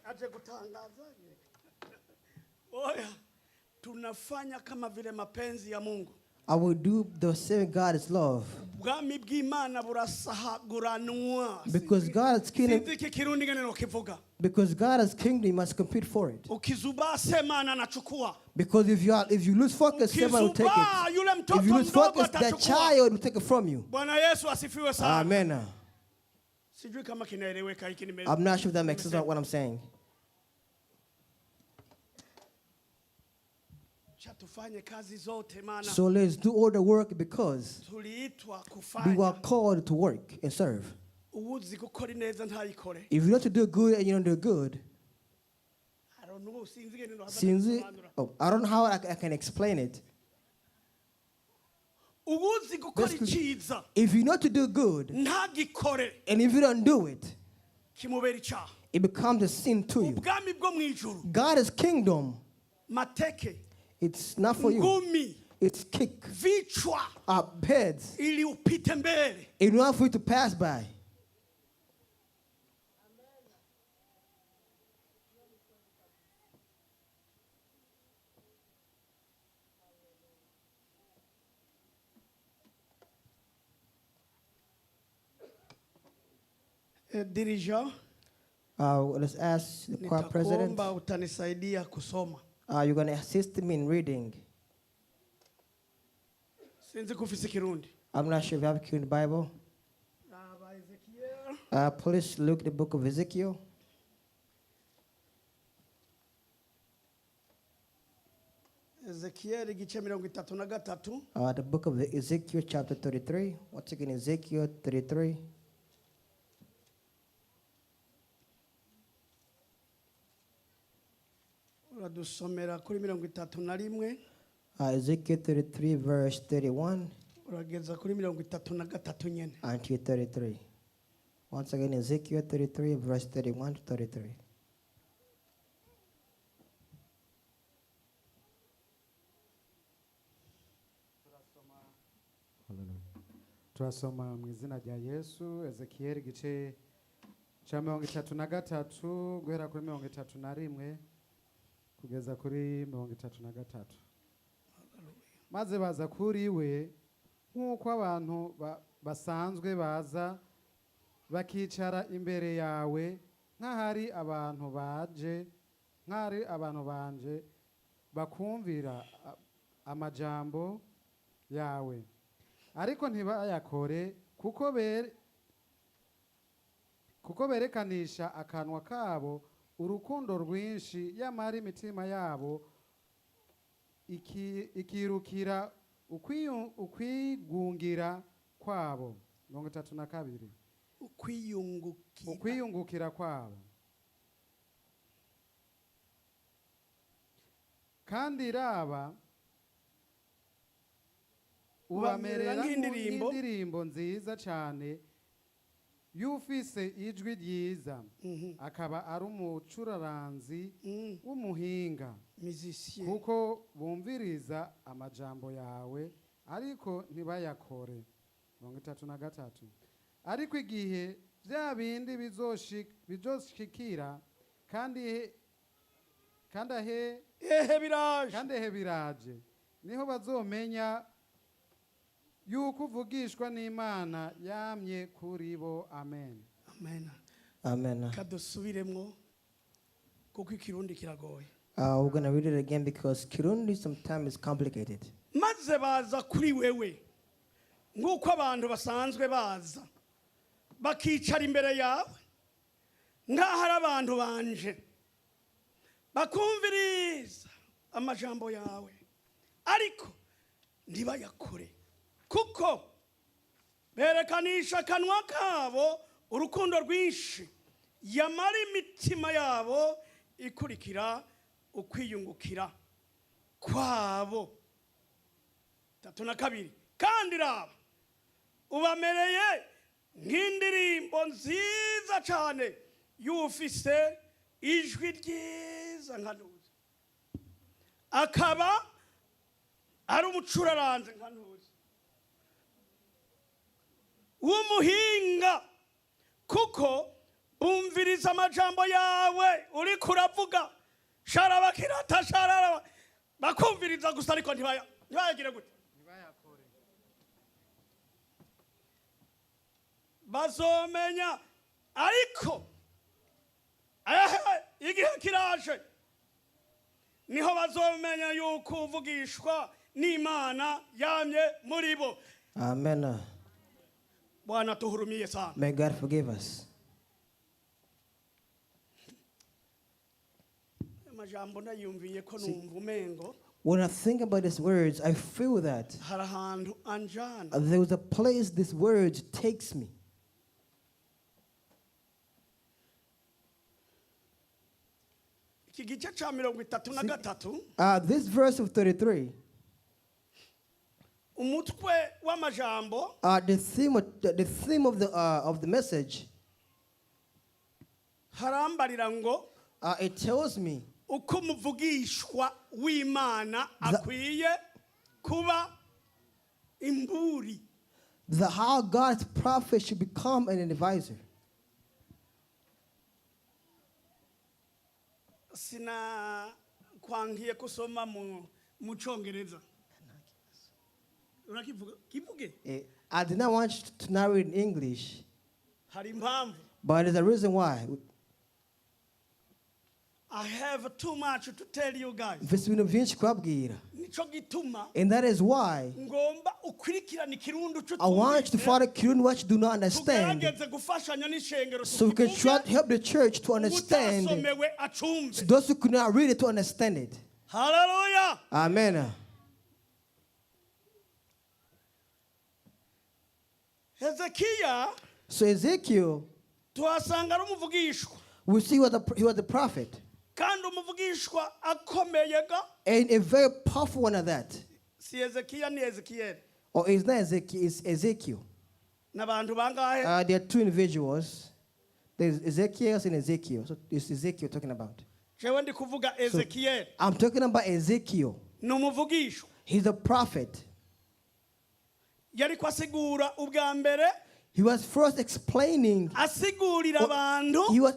Aje gutangaza. Oya, tunafanya kama vile mapenzi ya Mungu. I will do the same. God is love. Ubwami bw'Imana burasahaguranwa. Because God's kingdom, Sinzi iki Kirundi ngene nokivuga. Because God's kingdom, you must compete for it. Ukizubaa Semana anachukua. Because if you lose focus, someone will take Ukizubaa it. Yule mtoto If you lose mdogo focus, that atachukua. Child will take it from you. Bwana Yesu asifiwe sana. Amen. Sijui kama kinaeleweka hiki nime. I'm not sure if that makes sense what I'm saying. Cha tufanye kazi zote maana So let's do all the work because tuliitwa we kufanya. Were called to work and serve. Uwuzi gukora ineza ntayikore. If you want to do good and you don't do good, I don't know, sinzi ngene nohava since ndabisobanura. Oh, I don't know how I can explain it. Uwuzi gukora Basically, icyiza if you know to do good ntagikore and if you don't do it, kimubera icyaha. It becomes a sin to you. Ubwami bwo mu ijuru God's kingdom, mateke, it's not for you. Ngumi, It's kick, vichwa heads, ili upite mbele. In order for you to pass by. Eh, dirigeant, Let's ask the choir president. Nitakuomba utanisaidia kusoma. You're going to assist me in reading. Sinzi ko ufise Ikirundi. I'm not sure if you have Kirundi Bible. Raba Ezekiel. Please look the book of Ezekiel. Ezekiel igice 33. The book of Ezekiel, chapter 33. Once again, Ezekiel 33. Uradusomera kuri 31. Ezekiel 33, verse 31 Urageza kuri 33 nyene. Until 33. Once again, Ezekiel 33, verse 31 to 33. Turasoma mu izina rya Yesu Ezekiyeli igice cya 33 guhera kuri 31 kugeza kuri 33. Maze baza kuri we nk'uko abantu basanzwe baza bakicara imbere yawe nk'ahari abantu baje nk'ahari abantu banje bakumvira amajambo yawe ariko ntibayakore kuko berekanisha akanwa kabo urukundo rwinshi yamara imitima yabo ikirukira ukwigungira kwabo. 32. Ukwiyungukira. Ukwiyungukira kwabo. Kandi raba Ubamerera ubamerera nk'indirimbo. Nk'indirimbo nziza cyane y'ufise ijwi ryiza akaba ari umucuraranzi w'umuhinga Musicien. Kuko bumviriza amajambo yawe ariko ntibayakore. 33. Ariko igihe bya bindi bizoshikira kandi ahe Ehe biraje. Kandi ehe biraje niho bazomenya yuko uvugishwa n'Imana yamye kuri bo. Amen. Amen. Amen. Kadusubiremwo kuko Ikirundi kiragoye. We're going to read it again because Kirundi sometimes is complicated. Maze baza kuri wewe nk'uko abantu basanzwe baza bakicara imbere yawe nk'aho ari abantu banje bakumviriza amajambo yawe ariko ntibayakore kuko berekanisha akanwa kabo urukundo rwinshi yamara imitima yabo ikurikira ukwiyungukira kwabo. 32. Kandi raba ubamereye nk'indirimbo nziza cyane y'ufise ijwi ryiza nka ntuzi akaba ari umucuraranze nka ntuzi w'umuhinga kuko Bumviriza amajambo yawe uriko uravuga sharabakirata shararaba bakumviriza gusa ariko ntibayagire gute Ntibayakore. Bazomenya ariko ehe igihe kiraje niho bazomenya yuko uvugishwa n'Imana yamye muri bo. Amen. Bwana tuhurumie sana. May God forgive us. Amajambo ndayumviye ko numva umengo When I think about these words, I feel that hari ahantu anjana. There was a place this word takes me. Iki gice ca 33. This verse of 33, Umutwe w'amajambo the theme of the message, harambarira ngo it tells me uko umuvugishwa w'Imana akwiye kuba imburi. The how God's prophet should become an advisor. Sina kwangiye kusoma mu Congereza urakivuga kivuge. I did not want you to not read in English, Hari impamvu. But there's a reason why. I have too much to tell you guys. Mfise ibintu byinshi kubabwira. Nico gituma And that is why ngomba ukurikirana Ikirundi I want you to follow Kirundi what you do not understand, tugerageze gufashanya n'ishengero so we can try to help the church to understand it. utasomewe acumve. So those who could not read it to understand it. Haleluya. Amen. Hezekiya So Ezekiel, tuhasanga ari umuvugishwa we see he was a prophet. Kandi umuvugishwa akomeye ga. And a very powerful one at that. Si Hezekiya ni Ezekiyeli. Or it's not Ezekiel, it's Ezekiel. N'abantu bangahe? There are two individuals. There's Ezekiel and Ezekiel. So it's Ezekiel talking about. Jewe ndi kuvuga Ezekiyeli. I'm talking about Ezekiel. Ni umuvugishwa. He's a prophet. Yariko asigura ubwa mbere He was first explaining, asigurira abantu he was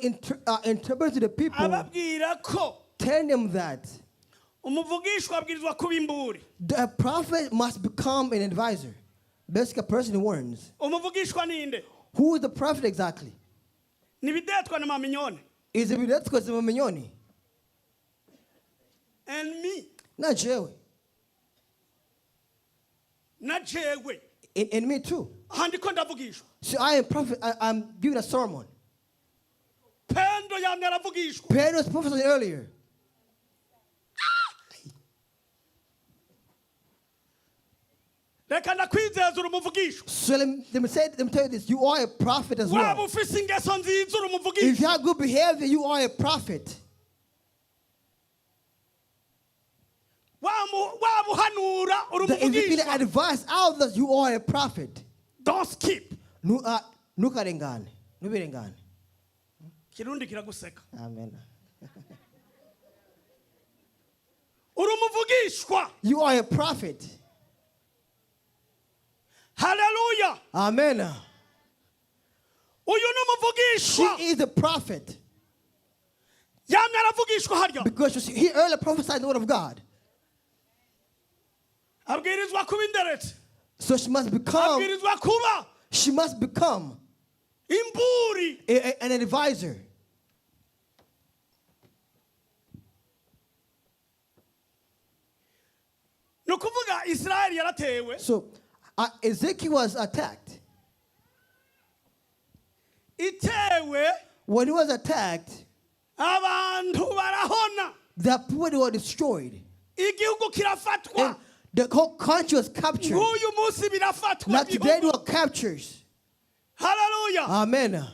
interpreting to the people, ababwira ko telling them that umuvugishwa abwirizwa kuba imburi. The prophet must become an advisor. Basically, a person who warns. Umuvugishwa ninde? Who is the prophet exactly? Ni Bidetwa na Maminyone Is it Bidetwa Maminyoni? And me. Not jewe. Na jewe. And me too. Aha ndiko ndavugishwa. So I am prophet. I'm giving a sermon. Pendo yamye aravugishwa. Pedro was prophesying earlier. Reka ndakwizeza uri umuvugishwa. So let me tell you this. You are a prophet as Waba well. ufise ingeso nziza uri If umuvugishwa. you have good behavior, you are a prophet. Waba uhanura uri That if you can umuvugishwa. advise others, you are a prophet. Don't skip. Ntukarengane. Ntubirengane. Kirundi kiraguseka. Amen. Uri umuvugishwa. You are a prophet. Haleluya. Amen. Uyu ni umuvugishwa. She is a prophet. Yamye aravugishwa harya. Because you see, he earlier prophesied the word of God. Abwirizwa kuba inderetse. So she must become, Abwirizwa kuba she must become imburi. an advisor. Ni ukuvuga Isirayeli yaratewe. So Ezekiel was attacked. Itewe When he was attacked, abantu barahona. The people were destroyed. Igihugu kirafatwa. And the whole country was captured. Nk'uyu munsi birafatwa Not today, they igihugu. were captured. Haleluya. Amen.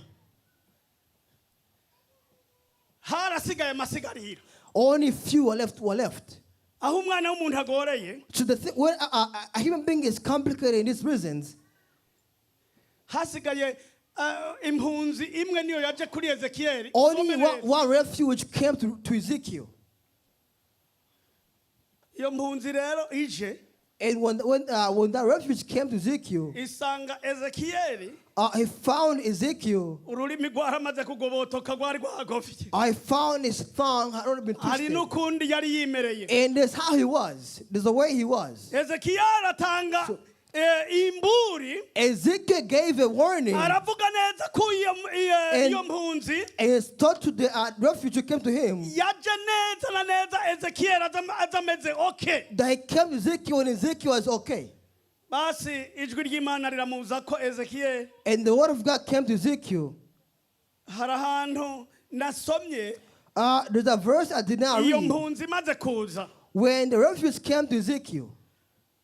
Harasigaye amasigarira. Only few were left. Were left. Aho umwana w'umuntu agoreye So the thing, when a human being is complicated in these reasons, hasigaye impunzi imwe niyo yaje kuri Ezekiyeli. Only Usome neza. one refuge came to Ezekiel. Iyo mpunzi rero ije And when that refuge came to Ezekiel, isanga Ezekiyeli he found Ezekiel. Ururimi rwaramaze kugobotoka rwari rwagofye. I found his tongue had already been Hari twisted. N'ukundi yari yimereye. And that's how he was. There's the way he was. Ezekiyeli atanga eh, imburi. Ezekiel gave a warning Aravuga neza ko iyo iyo- iyo mpunzi and he taught to the refugee who came to him yaje neza na neza Ezekiyeli aza aza ameze okay. that he came to Ezekiel when Ezekiel was okay. Basi ijwi ry'Imana riramuza ko Ezekiyeli And the word of God came to Ezekiel. Hari ahantu nasomye There's a verse I did not iyo read. Mpunzi imaze kuza When the refugees came to Ezekiel,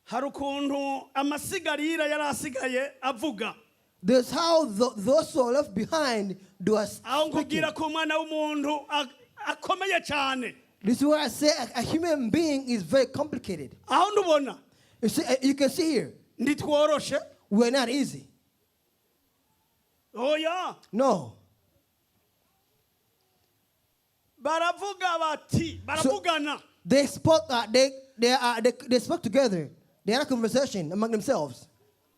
hari ukuntu amasigarira yari asigaye avuga. There's how those who are left behind do us Aho speaking. nkubwira ko umwana w'umuntu a- akomeye cyane. This is where I say a human being is very complicated. Aho ndubona You see, you can see here, ntitworoshe. We're not easy. Oya. No. Baravuga bati baravugana. They spoke. They spoke together. They had a conversation among themselves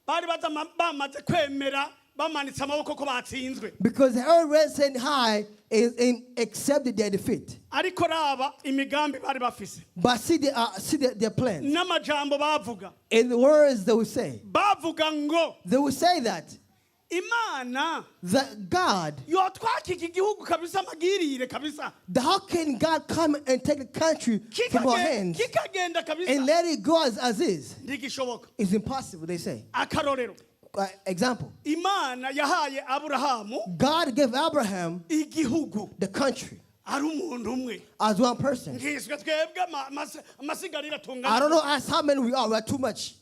Bari baza- bamaze kwemera bamanitse amaboko ko batsinzwe. Because they already said hi and accepted their defeat. Ariko raba imigambi bari bafise But see their plans n'amajambo bavuga. And the words they will say. Bavuga ngo They will say that Imana that God, yotwaka iki gihugu kabisa amagirire kabisa that how can God come and take the country from our Kikage- hands kikagenda kabisa and let it go as is? Ntigishoboka. It's impossible, they say. Akarorero Example, Imana yahaye Aburahamu God gave Abraham igihugu the country ari umuntu umwe. As one person. Nkiswe twebwe ama- amasi- amasigarira I don't tungana. know as how many we are. We are too much.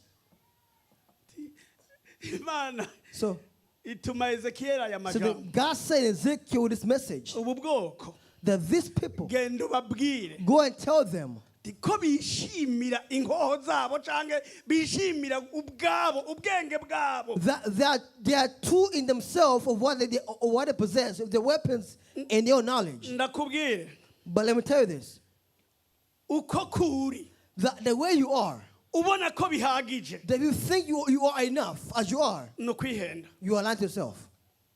Imana So, ituma Ezekiyeli aya so the, majambo. God sent Ezekiel with this message Ubu bwoko that these people, genda ubabwire go and tell them ko bishimira inkoho zabo canke bishimira ubwabo ubwenge bwabo that they are too in themselves of what they possess, of their weapons and their knowledge. Ndakubwire But let me tell you this: uko kuri that the way you are, ubona ko bihagije that you think you are enough as you are, ni ukwihenda. You are lying to yourself.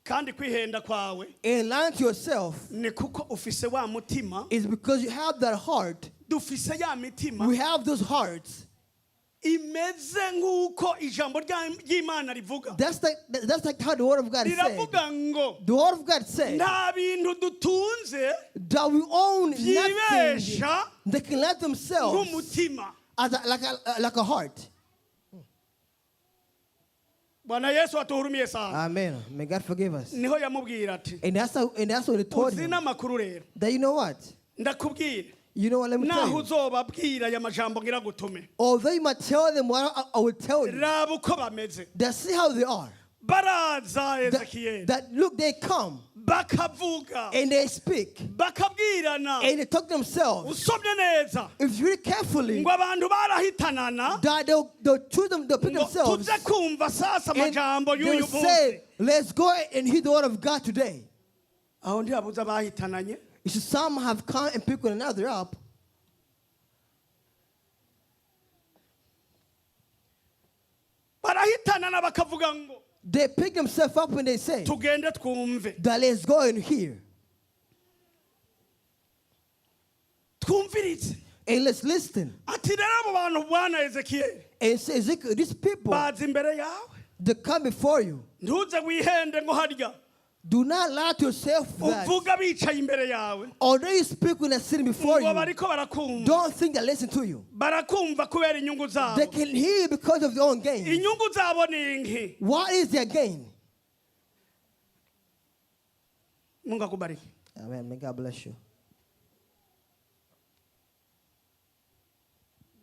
Kandi kwihenda kwawe And lying to yourself ni kuko ufise wa mutima is because you have that heart. Dufise ya mitima We have those hearts. Imeze nk'uko ijambo rya- ry'Imana rivuga. That's like how the word of God said. Riravuga ngo The word of God said nta bintu dutunze that we own nothing byibesha they can let themselves nk'umutima. As like a heart. Bwana Yesu atuhurumiye sana. Amen. May God forgive us. Niho yamubwira ati And that's what he told uzi him. N'amakuru rero That you know what? Ndakubwira You know what? Let me tell naho you. Uzobabwira aya majambo ngira gutume Although you might tell them what I will tell you, raba uko bameze that see how they are. Baraza That, Ezekiyeli that look, they come bakavuga and they speak bakabwirana and they talk themselves. Usomye neza If you read carefully, ngo abantu barahitanana that they'll choose them, they'll pick ngo themselves. Tuze kumva sasa And amajambo they'll y'uyu munsi say, "Let's go and hear the word of God today." Aho ntihabuze abahitananye. You see, some have come and picked one another up. Barahitanana bakavuga ngo They pick themselves up and they say, tugende twumve that let's go and hear. Twumvirize And let's listen. Ati rero abo bantu bwana Ezekiyeli And say, "Ezekiel, these people, baza imbere yawe they come before you. Ntuze wihende ngo harya Do not lie to yourself that uvuga bicaye imbere yawe although you speak when they're sitting before ngo you, bariko barakumva don't think they listen to you. Barakumva kubera inyungu zabo. They can hear you because of their own gain. Inyungu zabo ni inki What is their gain? Mungu akubariki. Amen. May God bless you.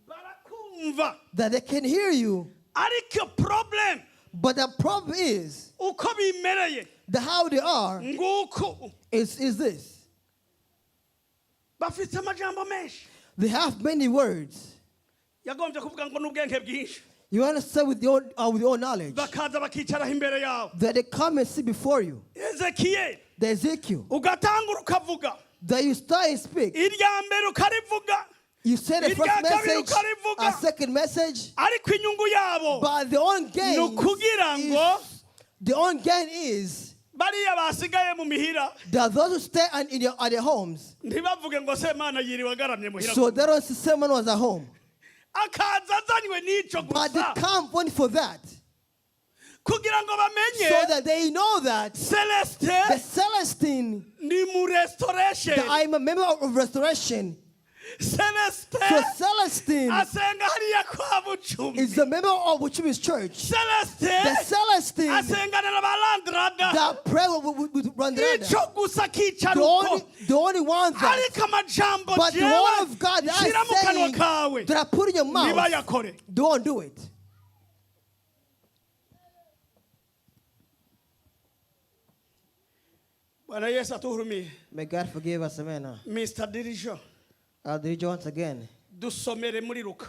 Barakumva That they can hear you, ariko problem but the problem is uko bimereye the how they are nguko is this. Bafite amajambo menshi. They have many words. Yagombye kuvuga ngo n'ubwenge bwinshi You understand with your own knowledge bakaza bakicaraho imbere yawe that they come and sit before you. Ezekiyeli The Ezekiel, ugatangura ukavuga that you start and speak. Irya mbere ukarivuga You say the first Irya kabiri message, ukarivuga. a second message, Ariko inyungu yabo but the own gain ni ukugira ngo is, the own gain is bariya basigaye mu mihira that those who stay at their homes, ntibavuge ngo Semana yiriwe agaramye muhira. So they don't see someone was at home. Akaza azanywe n'ico But they gusa come only for that, kugira ngo bamenye so that they know that the Celestin Celestine, ni mu restoration. that I'm a member of Restoration. Celestin So Celestine asenga hariya kwa Bucumi. is a member of Buchumi's church. Celestin The Celestine asengana na ba Landrada. that pray with Randrada. Ico gusa akicara The uko only, the only one that, ariko amajambo but the jewe word of God that nshyira mu I kanwa saying kawe that I put in your mouth, ntibayakore. don't do it. Bwana Yesu atuhurumiye. May God forgive us, amen. Mr Dirijo, Dirijo, once again, dusomere muri Luka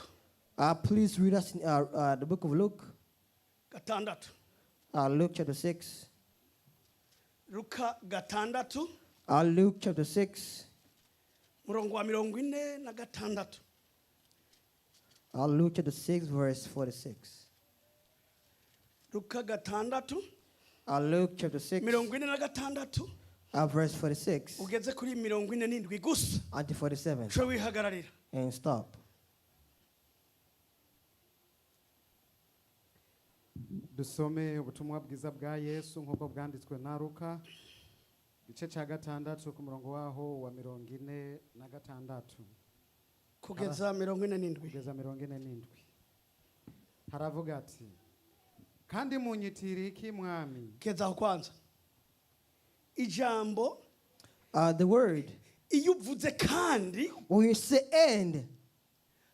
please read us in the book of Luke, 6. Luke chapter 6. Luka 6. Luke chapter 6. Murongo wa 46. Luke chapter 6, verse 46. Luka 6. Luke chapter 6, 46. Verse 46 Ugeze kuri 47 gusa. Until 47. Uce wihagararira. And stop. Dusome ubutumwa bwiza bwa Yesu nk'uko bwanditswe na Luka igice cya 6 ku murongo waho wa 46 Kugeza 47. Kugeza 47. Haravuga ati kandi munyitira iki mwami? Kugeza aho kwanza. Ijambo The word, iyo uvuze kandi when you say end,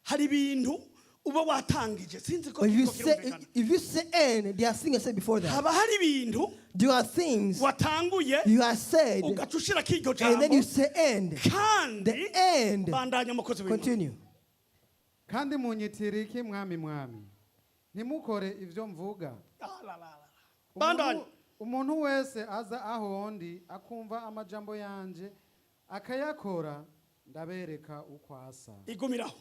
hari ibintu uba watangije sinzi ko when you kiriko say, kirumvikana. if you say end, there are things I said before that. Haba hari ibintu There are things watanguye you have said, ugaca ushirako iryo and then you jambo say end. kandi The end. bandanya umukozi w'Imana. Continue. Kandi munyitira iki mwami mwami ntimukore ibyo mvuga? Ah, la, la, la. Bandanya. Umuntu wese aza aho ndi akumva amajambo yanje akayakora ndabereka uko asa. Igumiraho.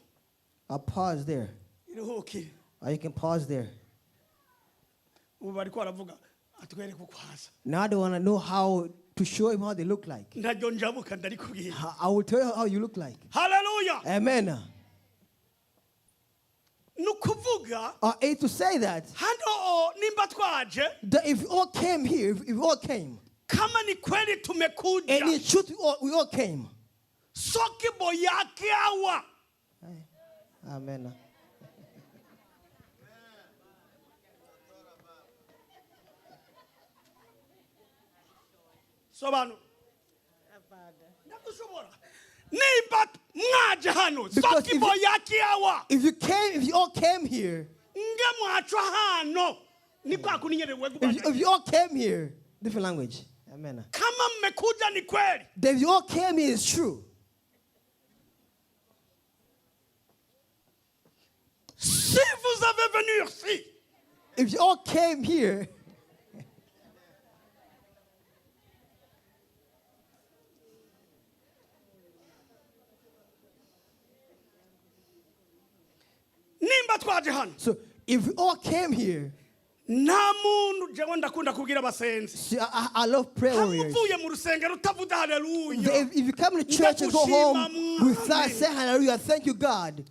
I'll pause there. Iruhuke. You can pause there. Ubu bariko baravuga atwereke uko asa. Now they want to know how to show him how they look like. Ntaryo njabuka ndarikubwira. I will tell you how you look like. Haleluya. Amen. Ni ukuvuga And to say that, hano nimba twaje that if we all came here, if we all came, kama ni kweli tumekuja and in truth we all came. Sokibo yake awa. Amen. Sobanura. Ndagushobora. Nimba mwaje hano Because if sokibo you- yake awa. If you came, if you all came here, Nge mwacho hano ni kwa kuninyerewe if you all came here, different language. Amen. Kama mmekuja ni kweli. That if you all came here is true. Si vous avez venu ici, If you all came here, nimba twaje hano so if we all came here, nta muntu jewe ndakunda kubwira abasenzi see, I love prayer hamwe warriors. uvuye mu rusengero utavuze haleluya If you come to church and go home without saying hallelujah, thank you God,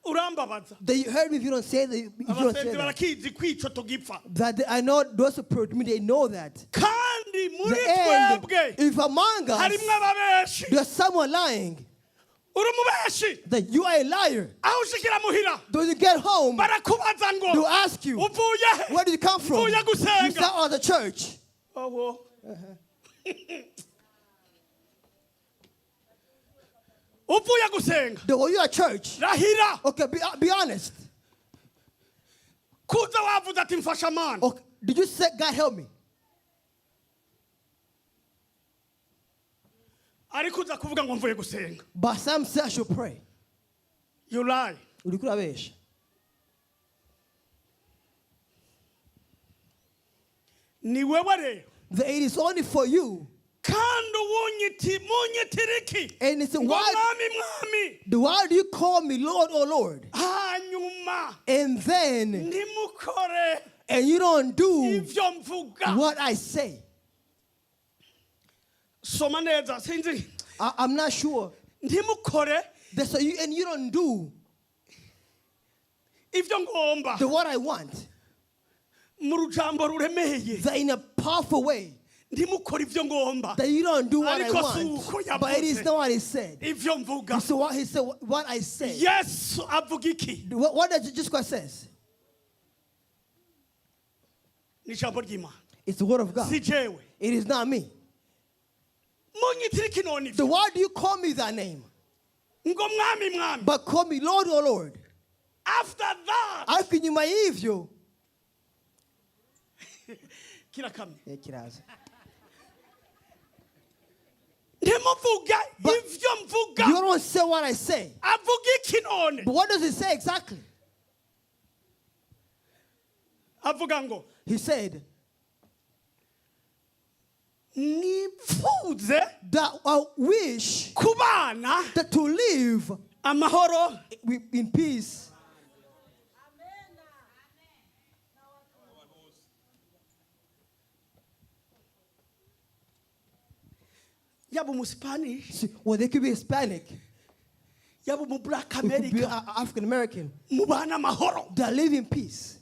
urambabaza. That you heard me if you don't say that, if you don't say Abasenzi that. barakizi kwico tugipfa That I know those who pray to me, they know that. Kandi muri The end, twebwe if among us harimwo ababeshi. there's someone lying, Uri umubeshi. that you are a liar. Aho ushikira muhira When you get home, barakubaza ngo they'll ask you, uvuye he? where did you come from? Mvuye You gusenga. start on the church. Owo. Uvuye gusenga. The way you are church. Rahira. Okay, be honest. Kuza wavuze ati mfasha Mana. Okay, did you say God help me? Ariko uza kuvuga ngo mvuye gusenga. But some say I should pray. You lie. Uriko urabesha. Ni wewe rero. That it is only for you. Kandi uwunyiti munyitira iki And he said, ngo why, mwami mwami why do you call me Lord, oh Lord? Hanyuma And then, ntimukore and you don't do ivyo mvuga. what I say. Soma neza sinzi. I'm not sure. Ntimukore That's so you, and you don't do ivyo ngomba the what I want. Mu rujambo ruremeye. That in a powerful way. Ntimukore ivyo ngomba. That you don't do what I Ariko si uko want. But it is yavuze. not what he said. Ivyo mvuga. So what he said, what I say. Yesu avuga iki? What does Jesus Christ says? Ni ijambo ry'Imana. It's the word of God. Si jewe. It is not me. Munyitira iki none So ivyo why do you call me that name? Ngo mwami mwami. But call me Lord, oh Lord. After that Ariko inyuma y'ivyo kirakamye. Eh, kiraza. Ntimuvuge But ivyo mvuga. You don't say what I say. Avuga iki none? But what does he say exactly? Avuga ngo He said nipfuze that I wish kubana that to live amahoro in peace. Yaba umuspanish See, well, they could be Hispanic, yaba umu black it could be America African American. Mubana amahoro. That live in peace.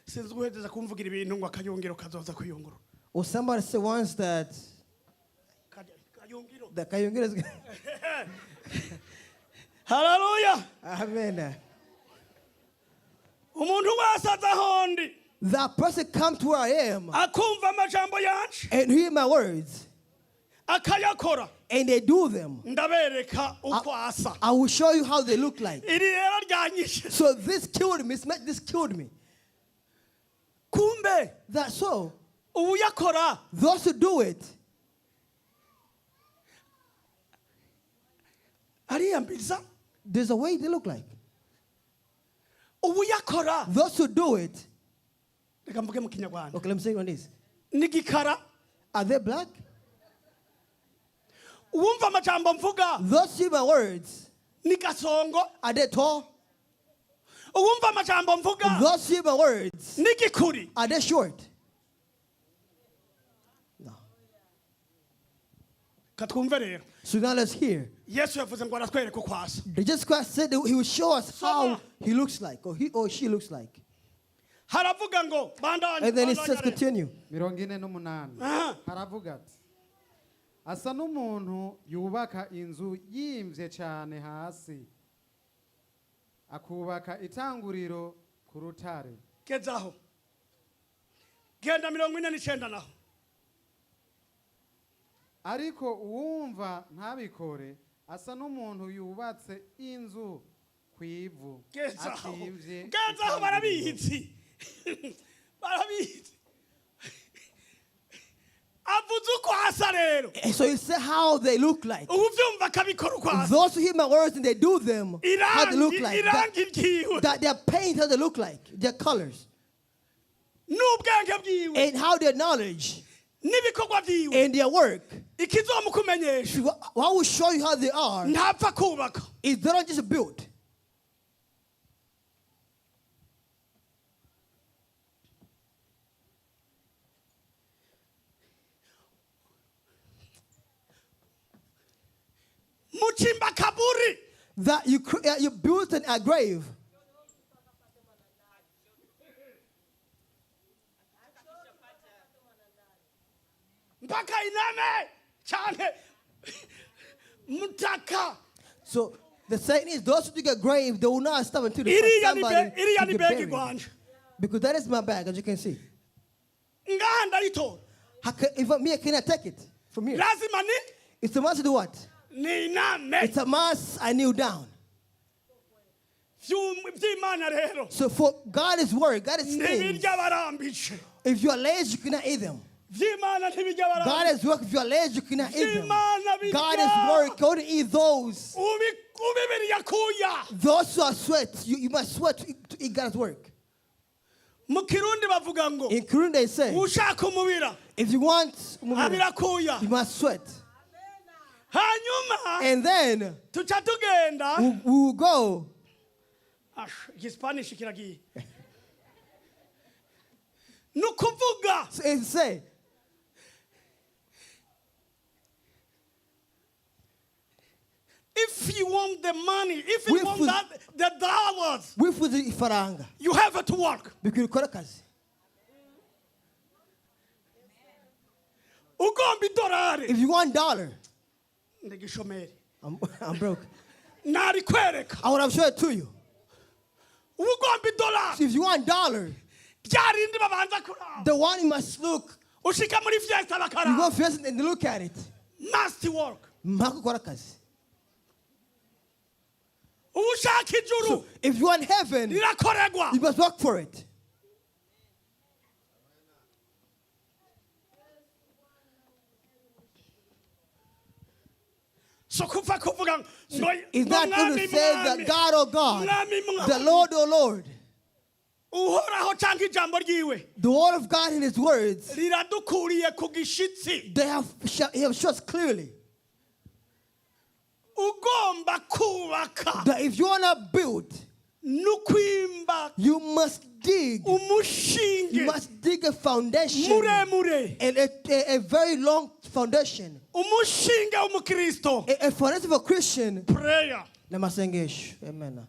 Sinzi guhedeza kumvugira ibintu ngo akayungiro kazoza kuyungurura. Or somebody said once that Kayungiro. the Kayungira is. Haleluya. Amen. Umuntu wese aza aho ndi That person come to where I am akumva amajambo yanje and hear my words akayakora and they do them. Ndabereka uko asa. I will show you how they look like. Iri rero ryanyishe. So this killed me. This killed me. Kumbe That so uwuyakora those who do it ariyambiza. There's a way they look like. Uwuyakora Those who do it, reka mvuge mu kinyarwanda. Okay, let me say on this. N'igikara. Are they black? Uwumva amajambo mvuga Those who hear my words, ni gasongo. Are they tall? Uwumva amajambo mvuga Those who hear my words, n'igikuri. Are they short? No. Katwumve rero. So now let's hear. Yesu yavuze ngo aratwereka uko asa. Jesus Christ said that he will show us how Soma. He looks like, or he or she looks like. Haravuga ngo bandanye. And then he Bandanye says, rero. Continue. 48. Aha. Haravuga ati asa n'umuntu yubaka inzu yimvye cyane hasi akubaka itanguriro ku rutare. Gezaho genda 49 naho. Ariko uwumva ntabikore asa n'umuntu yubatse inzu ku ivu Gezaho. atimvye Gezaho. itanguriro. Barabizi barabizi avuze uko asa rero. And so he said how they look like. Ubu byumva akabikora uko asa. Those who hear my words and they do them, how they look Irangi like. That, irangi ryiwe that their paint, how they look like, their colors, n'ubwenge bwiwe and how their knowledge n'ibikorwa byiwe and their work. Ikizomukumenyesha What will show you how they are ntapfa kubaka. Is they don't just build. Muchimba kaburi. That you built a grave. Mpaka iname cyane mutaka. So the saying is, those who dig a grave, they will not stop until they find Iriya ni somebody iriya to ni get begi buried. rwanje. Because that is my bag, as you can see. Ngaha ndayitora. If me, I cannot take it from here. Lazima ni It's a must to do what? Ni iname. It's a must I kneel down. By'Imana rero So for God is word, God is things. ntibirya barambije. If you are lazy, you cannot eat them. By'Imana ntibirya God barambije. is work. If you are lazy, you cannot eat them. By'Imana God is birya work. Go to eat those. Ubibiriya kuya. Those who are sweat, you must sweat to eat God's work. Mu Kirundi bavuga ngo In Kirundi they say, ushaka umubira if you want umubira, abira kuya. You must sweat. Hanyuma And then tuca tugenda. we will go. Ash, igispanish kiragiye ni ukuvuga So it say, if you want the money, if you want Wifuza- that, the dollars, wifuza ifaranga, you have to work. Bikwiye ukora akazi. Ugomba idolari If you want dollar, ndigishomeri I'm broke. Narikwereka. I would have showed it to you. Ugomba idolari So if you want dollar, rya rindi babanza kuraba the one you must look, ushika muri fiesta you go bakaraba first and look at it. Must work. Mpaka ukora akazi. Ushaka ijuru So if you want heaven, rirakoregwa. You must work for it. So kuva kuvuga ngo It's not ngo going to mwami, say that mwami, God, oh God, mwami, mwami. The Lord, oh Lord. Uhoraho cyangwa ijambo ryiwe The word of God in his words, riradukuriye ku gishitsi. He have shown us clearly Ugomba kubaka that if you want to build, n'ukwimba you must dig. You umushinge must dig a foundation. muremure. And a very long foundation. Umushinge w'umukristo A foundation for Christian. prayer. Namasengesho. Amen.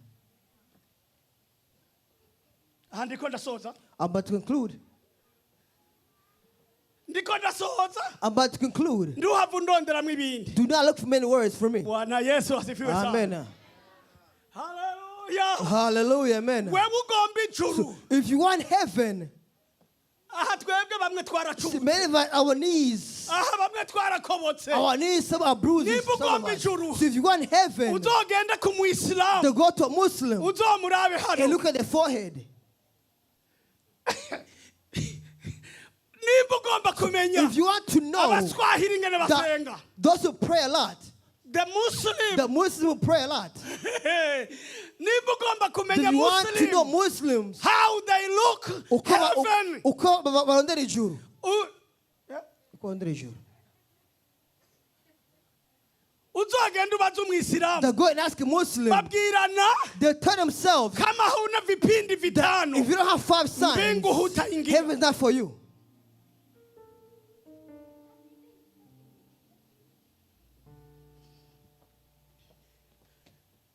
Aha ndiko ndasoza. I'm about to conclude. Ndiko ndasoza. I'm about to conclude. Nduhava undonderamo ibindi. Do not look for many words from me. Bwana Yesu asifiwe sana. Amen. Haleluya. Hallelujah. Amen. Wewe ugomba ijuru If you want heaven, aha twebwe bamwe see, twaracumutse many of our knees, aha bamwe twarakobotse our knees, some are bruises. Nimba Some of ugomba us. ijuru, So if you want heaven, uzogende ku muyisilamu to go to a Muslim uzomurabe and hano look at the forehead. Nimba ugomba kumenya If you want to know abaswahili ingene basenga that those who pray a lot, the Muslim the Muslims who pray a lot. Nimba ugomba If kumenya you want to know Muslim Muslims, how they look uko heaven uko barondera ijuru. Uko barondera ijuru. Uzogenda ubaze umwisilamu They go and ask a Muslim. Babwirana They tell themselves, kama huna vipindi vitano if you don't have five signs, mbingu hutaingia. Heaven is not for you.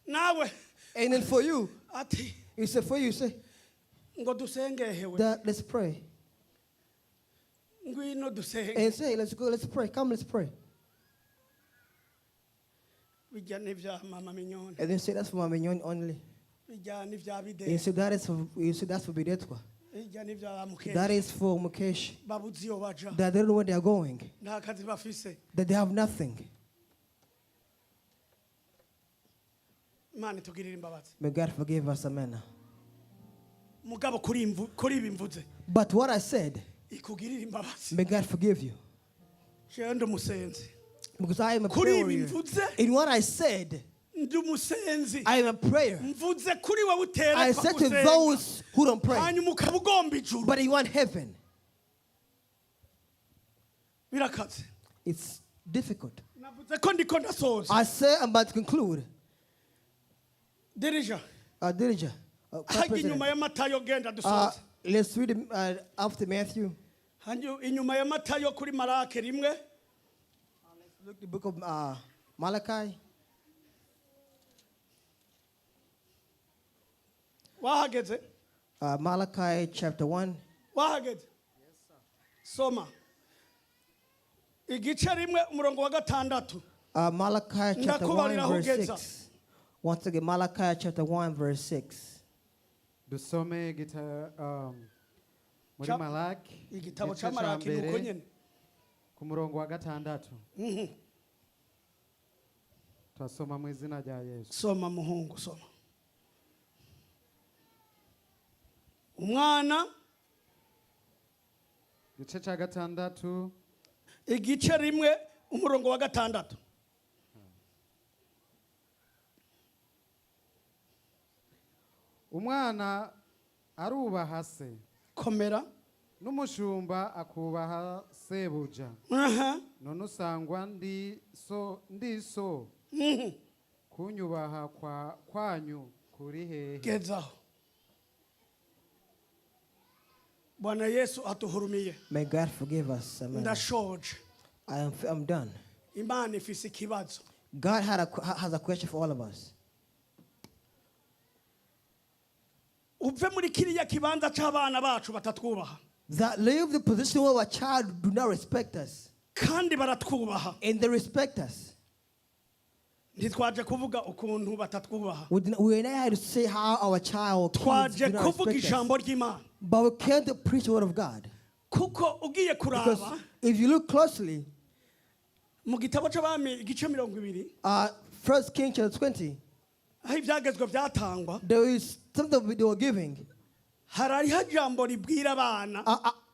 Nawe And then for you, ati he said, for you, you say, ngo dusenge hewe that let's pray. Ngwino dusenge. And say, let's go, let's pray. Come, let's pray. Bijya n'ibya mama Mignone. And then say, that's for Mama Mignone only. Bijya n'ibya And you Bideri. say, that is for, you say, that's for Bidetwa. Bijya n'ibya Mukesh. That is for Mukesh. Babuze iyo baja. That they don't know where they are going. Nta kazi bafise. That they have nothing. Imana itugirire imbabazi. May God forgive us, amen. Mugabo kuri kuri ibi mvuze But what I said, ikugirire imbabazi. May God forgive you. Jewe ndi umusenzi. Because I am a Kuri prayer ibi warrior. mvuze In what I said, ndi umusenzi. I am a prayer. Mvuze kuri wowe utera I said to gusenga. those who don't pray, hanyuma ukaba ugomba ijuru but you want heaven. Birakaze. It's difficult. Navuze ko ndiko ndasoza. I say I'm about to conclude. Dirija Dirija, hajya President. inyuma ya Matayo genda dusoze. Let's read after Matthew. Hanyuma inyuma ya Matayo kuri Marake rimwe. Look the book of Malachi. Wahageze. Malachi chapter 1. Wahageze soma igice rimwe umurongo wa gatandatu. Malachi chapter 1, Ndakubarira verse hugeza. 6. Once again, Malachi chapter 1, verse 6. Dusome muri Malaki Igitabo igice cya ca Maraki ni uko mbere, nyene. Ku murongo wa gatandatu. Turasoma mu izina rya Yesu. Soma muhungu soma umwana. Igice cya gatandatu. Igice rimwe umurongo wa gatandatu. Umwana arubaha se. Komera. N'umushumba akubaha sebuja. Aha. None usangwa ndi so, ndi so, kunyubaha kwanyu kuri hehe? Gezaho. Bwana Yesu atuhurumiye. May God forgive us. Amen. Ndashoje. I'm done. Imana ifise ikibazo. God has a question for all of us. Uve muri kiriya kibanza c'abana bacu batatwubaha. That leave the position where our child do not respect us. Kandi baratwubaha. And they respect us. Ntitwaje kuvuga ukuntu batatwubaha. We are not here to say how our child or kids Twaje do not kuvuga respect us. ijambo ry'Imana. But we can't preach the word of God. Kuko ugiye Because kuraba if you look closely, mu gitabo c'Abami igice 20, 1 Kings chapter 20, aho ibyagezwe byatangwa, there is something they were giving. Harariho ijambo ribwira abana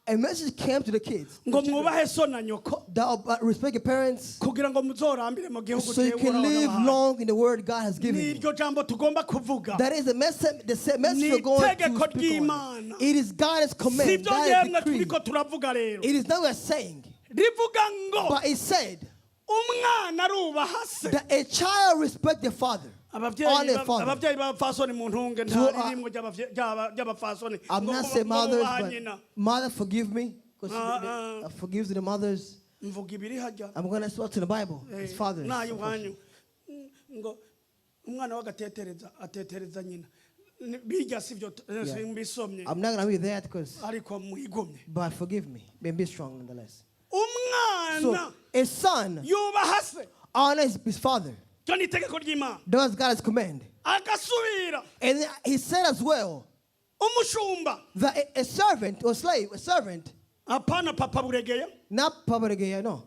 A message came to the kids ngo mwubahe so na nyoko that respect your parents kugira ngo muzorambire mu gihugu so you jewe can Uhoraho live yabahaye. long in the word God has given you. Niryo jambo tugomba kuvuga. That is the message, the same message Ni we're going to itegeko speak on. ry'Imana. It is God's command. Sibyo God's yemwe decree. turiko turavuga rero. It is not what we're saying. Rivuga ngo But it said umwana arubaha se. that a child respect their father. Abavyeyi Honor their father. Abavyeyi b'abapfasoni mu ntunge, So, nta ririmwo ry'abapfasoni I'm ngo not saying ngo mothers, bubaha but nyina. mother, forgive me. Because forgives the mothers. Mvuga ibiri hajya. I'm going to start to the Bible. It's fathers. Nayo iwanyu ngo umwana w'agatetereza atetereza nyina. Bijya sivyo simbisomye. I'm not going to read that because, Ariko mwigomye. but forgive me. Be strong nonetheless. Umwana So, a son yubaha se. honors his father. Ryo ni itegeko ry'Imana. That was God's command. Agasubira And he said as well umushumba that a servant or slave, a servant, apana papa Buregeya, not Papa Buregeya, no.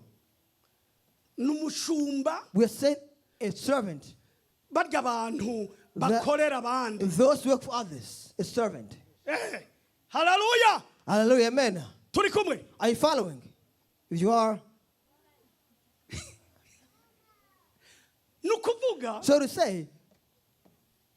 N'umushumba. We are saying a servant. Barya abantu bakorera abandi. Those who work for others, a servant. Haleluya. Hallelujah, amen. Turi kumwe? Are you following? If you are, Ni ukuvuga so to say,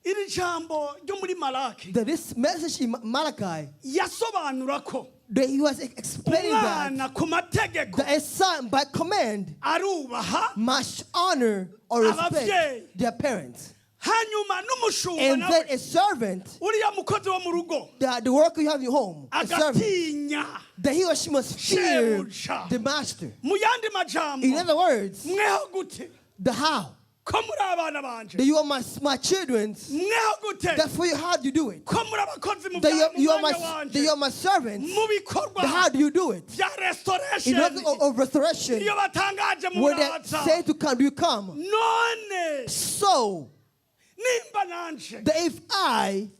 iri jambo ryo muri Malaki that this message in Malachi, yasobanura ko that he was explaining that, umwana ku mategeko that a son by command arubaha must honor or ababyeyi. respect their parents. Hanyuma n'umushumba And nawe then a servant, uriya mukozi wo mu rugo the worker you have in your home, a servant, agatinya that he or she must fear shebuja. the master. Mu yandi majambo, In other words, mweho gute the how. Ko muri abana banje? That you are my children. Mweho gute Therefore, how do you do it? Ko muri abakozi mu That you are mwanya my, wanje that you are my servants. mu bikorwa The how do you do it? bya In restoration order of restoration, iyo batangaje when they muraza. say to come, do you come? None So nimba nanje that if I,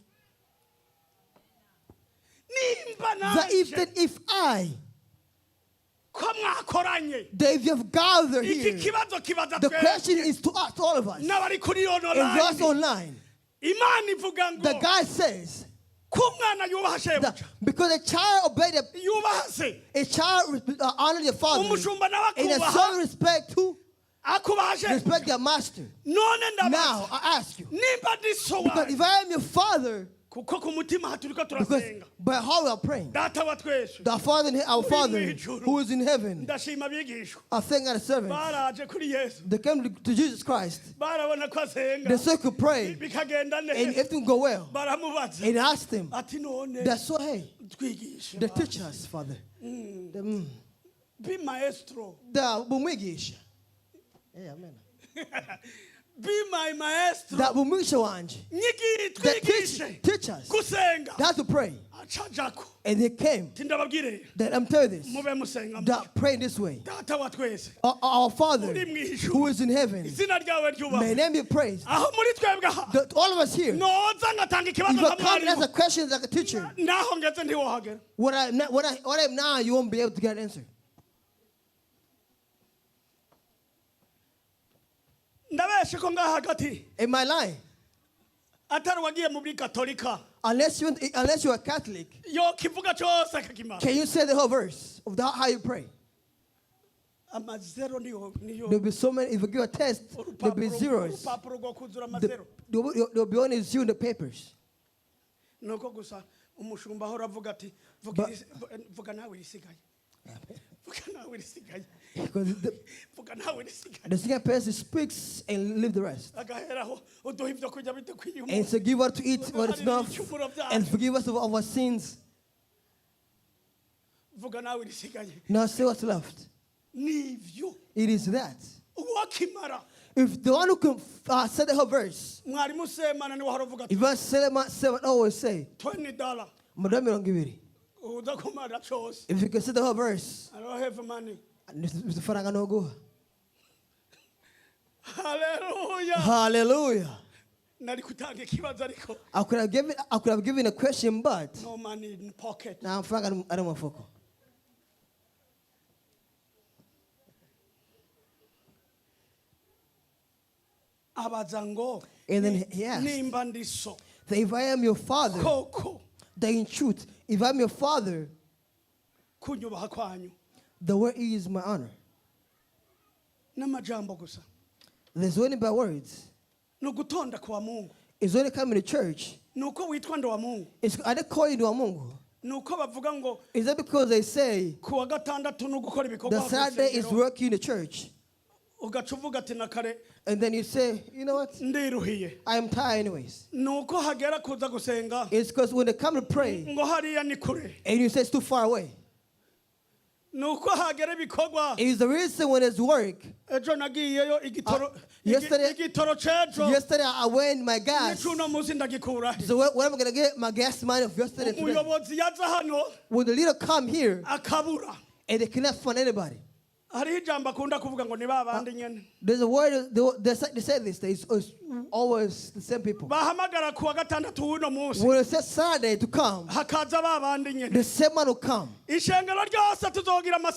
nimba that if nanje then if I, ko mwakoranye that if you have gathered iki here, kibazo kibaza the twese question is to us, to all of us, n'abari kuri and us online. online. Imana ivuga The ngo guy says ko umwana yubaha shebuja that because a child obeyed yubaha se a child honored their father, umushumba nawe and a akubaha son respect who? Akubaha shebuja. Respect their master. None Now ndabaza I ask you, nimba ndi so because wawe if I am your father, kuko ku mutima turiko because turasenga by how we are praying, data wa twese the Father, our uri Father mw'ijuru. who is in heaven, Ndashima abigishwa I thank God the servants. Baraje kuri Yesu They came to Jesus Christ. barabona ko asenga They said could pray bikagenda and neza everything go well. baramubaza And asked him, ati none they saw, hey, twigishe they teach us, Father. The, be maestro the bumwigisha. Yeah, amen. Be my maestro. That bumwigisha wanje. Nyigi They teach, twigishe teach us. Gusenga. That's to pray. Acajako And they came. ati ndababwire That I'm telling you this. Mube musenga That pray this way. data wa twese Our Father uri mw'ijuru who is in heaven, izina ryawe may ryubahwe name be praised. Aho muri twebwe aha All of us here, if noza ngatanga ikibazo you nka come and ask mwarimu a question like a teacher, naho ngeze ntiwohagera. What I'm now, you won't be able to get an answer. Ndabeshe ko ngaha hagati Am I lying? Atari wagiye muri katolika Unless you are Catholic, yo kivuga cyose akakimara. can you say the whole verse of how you pray? Amazero niyo niyo. There'll be so many. If you give a test, there'll be Urupapuro zeros. urupapuro rwo kuzura amazero. There'll be only zero in the papers. Nuko gusa Umushumba ahora avuga ati vuga But- vuga nawe irisigaye, vuga nawe irisigaye, Because vuga nawe irisigaye. the second person speaks and leave the rest. Agaheraho uduha ibyo kurya bidukwiye And umunsi. so give us to eat what is enough and forgive us of our sins. Vuga nawe irisigaye. Now say what's left. Nivyo. It is that. Uwakimara. If the one who can say the whole verse, Mwarimu Semana niwe ahora avuga ati if verse 7 always say, $20 Madame Mirongibiri, uza kumara cyose. if you can say the whole verse, I don't have money. Mr. Faranga no go. Haleluya. Hallelujah. Nari kutanga ikibazo ariko I could have given a question, but no money in pocket. now I'm Faranga I don't want foko. Abaza ngo And then he asked, nimba ndi so that if I am your father, koko that in truth, if I'm your father, kunyubaha kwanyu the word is my honor. N'amajambo gusa. There's only by words. Ni ugutonda kwa Mungu. It's only coming to church. Ni uko witwa ndo wa Mungu. It's, are they calling you Mungu? Ni uko bavuga ngo Is that because they say ku wa gatandatu ni ugukora ibikorwa the ku Saturday is rusengero, working in the church? ugaca uvuga ati na kare And then you say, you know what? ndiruhiye. I am tired anyways. Ni uko hagera kuza gusenga It's because when they come to pray ngo hariya ni kure. and you say it's too far away. Ni uko hagera ibikorwa. It is the reason when there's work. Ejo nagiyeyo igitoro igitoro c'ejo Yesterday I went my gas. n'icuno munsi ndagikura he? So where am I gonna get my gas money of yesterday today? Umuyobozi yaza hano When the leader come here akabura. and they cannot find anybody. Hariho ijambo akunda kuvuga ngo ni ba bandi nyene. There's a word they say this. That it's always the same people. Bahamagara ku wa gatandatu w'uno munsi When they say Saturday to come, hakaza ba bandi nyene. the same man will come. Ishengero ryose tuzogira The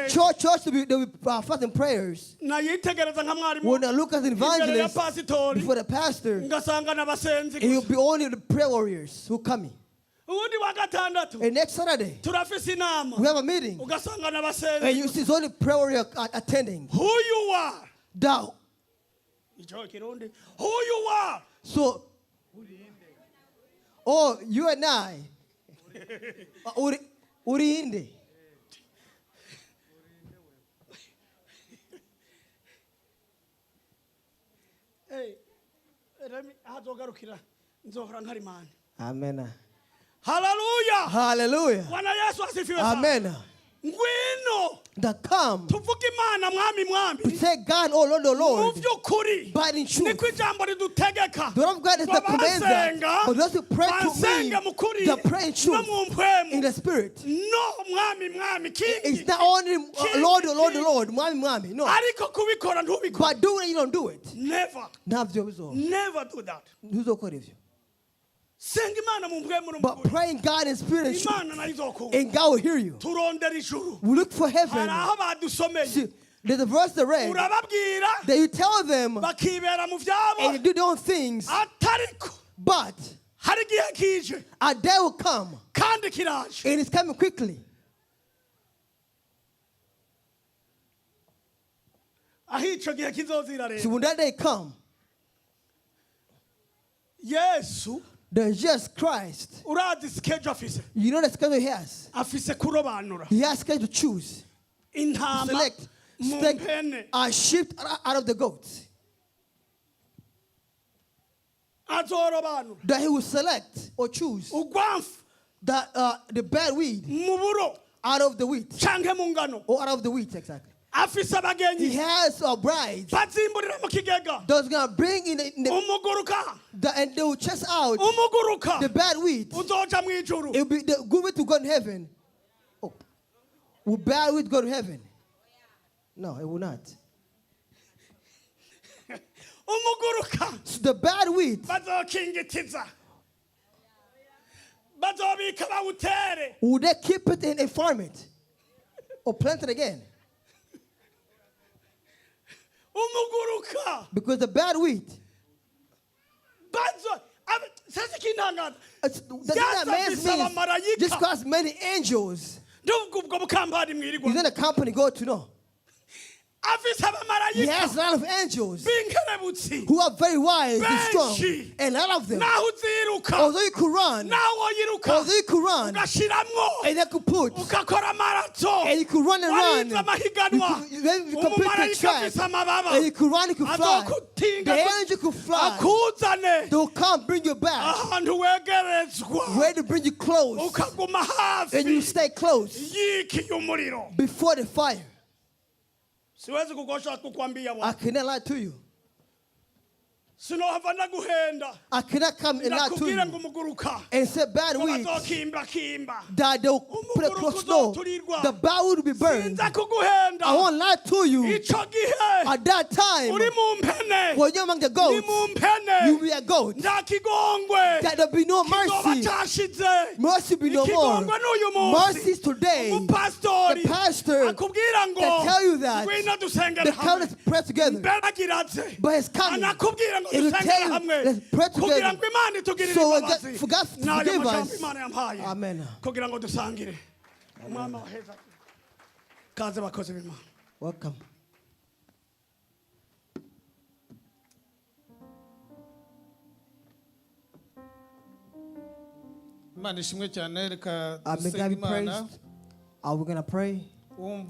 amasengesho. church will be, they will be fasting prayers. Nayitegereza nka mwarimu When I look at the imbere ya evangelist pasitori before the pastor, ngasanga n'abasenzi it will gusa. be only the prayer warriors who come in. Uwundi wa gatandatu And next Saturday, turafise inama we have a meeting. ugasanga And n'abasenzi. you see it's only prayer warrior attending. Who you are. Now, Ico kirundi who you are. so, oh, you and I. Urinde. Hey, let me azogarukira nzohora nkarimana. Amen. Haleluya. Hallelujah. Bwana Yesu asifiwe sana. Amen. Ngwino That come tuvuge Imana mwami mwami to say God, oh Lord, oh mu Lord, by'ukuri but in truth. niko ijambo ridutegeka. The word of God is the command that, but those who pray to me, basenga mu kuri they pray in no truth, mu mpwemu in the spirit. No mwami mwami It's kingi not only King, Lord, oh Lord, oh King. Lord, mwami, mwami. No. Ariko kubikora ntubikora. But do it, you don't do it. Never. Ntabyo bizoba. Never do that. Ntuzokora ivyo. Senga Imana mu mpwemu no mu But kuri. praying God in spirit and truth, Imana nayo izokumva. and God will hear you. Turondera ijuru. We look for heaven. Hari aho badusomeye. See, there's a verse that read Urababwira that you tell them bakibera mu byabo and they do their own things, atariko but hari igihe kije a day will come kandi kiraje. and it's coming quickly. Aho ico gihe kizozira So rero when that day come, Yesu there's just Christ. urazi schedule afise. You know the schedule he has. Afise kurobanura He has schedule to choose, intama select, mu select mpene. a sheep out of the goats. Azorobanura That he will select or choose ugwamfu that the bad weed mu buro out of the wheat canke mu ngano. or out of the wheat exactly. Afise He abagenyi has a bride bazimburira mu kigega. that's gonna bring in, the, in the, Umuguruka the and they will chase out umuguruka the bad wheat. uzoja mu ijuru. It will be the good wheat to go in heaven. Oh, will bad wheat go to heaven? No, it will not. Umuguruka So the bad wheat, bazokingitiza bazobika bawutere. will they keep it and farm it or plant it again? Umuguruka Because the bad wheat, bazo sasa ikintangaza it's, the thing that Yes, amazes me afise abamarayika. is just because many angels Ndumva ubwo bukampani mwirirwa. is in a company go to know. Afise He abamarayika has a lot of angels b'inkerebutsi who are very wise and strong, Benshi. and a lot of them. Naho uziruka Although you could run, naho woyiruka kwiruka Although you could run, ugashiramwo and you could put, ugakora marato and you could run and run. warize amahiganwa You could, when you complete the umumarayika track, afise amababa and you could run, you could fly. azokutinga The angel could fly. akuzane They will come, bring you back. Ahantu wegerezwa Where to bring you close, ukaguma hafi and you stay close yikiye umuriro. Before the fire. Siwezi kukosha kukwambia I bwana cannot lie to you. Sinohava ndaguhenda I cannot come and lie to ndakubwira ngo you umuguruka and say bad ngo weeds bazokimbakimba that they'll put a cross. No, the bow will be burned. Sinza kuguhenda. I won't lie to you. Ico gihe At that time, uri mu mpene when you're among the ni goats, mu mpene you will be a goat. Nta kigongwe That there'll be no kizoba mercy. cashize. Mercy be no more. Ikigongwe n'uyu munsi Mercy is today. Umupasitori The pastor akubwira ngo that tell you that ngwino dusengere the hamwe come, let's pray together. Mbere agira ate But it's coming. anakubwira ngo It will dusengere tell you, hamwe let's pray kugira together. ngo Imana itugirire So imbabazi for God to n'ayo forgive majambo us. Imana yampaye Amen. Kugira ngo dusangire umwami waheza kaze bakozi b'Imana. Welcome. Imana ishimwe cyane reka May dusenge God be Imana praised. Are we gonna pray? Wumva.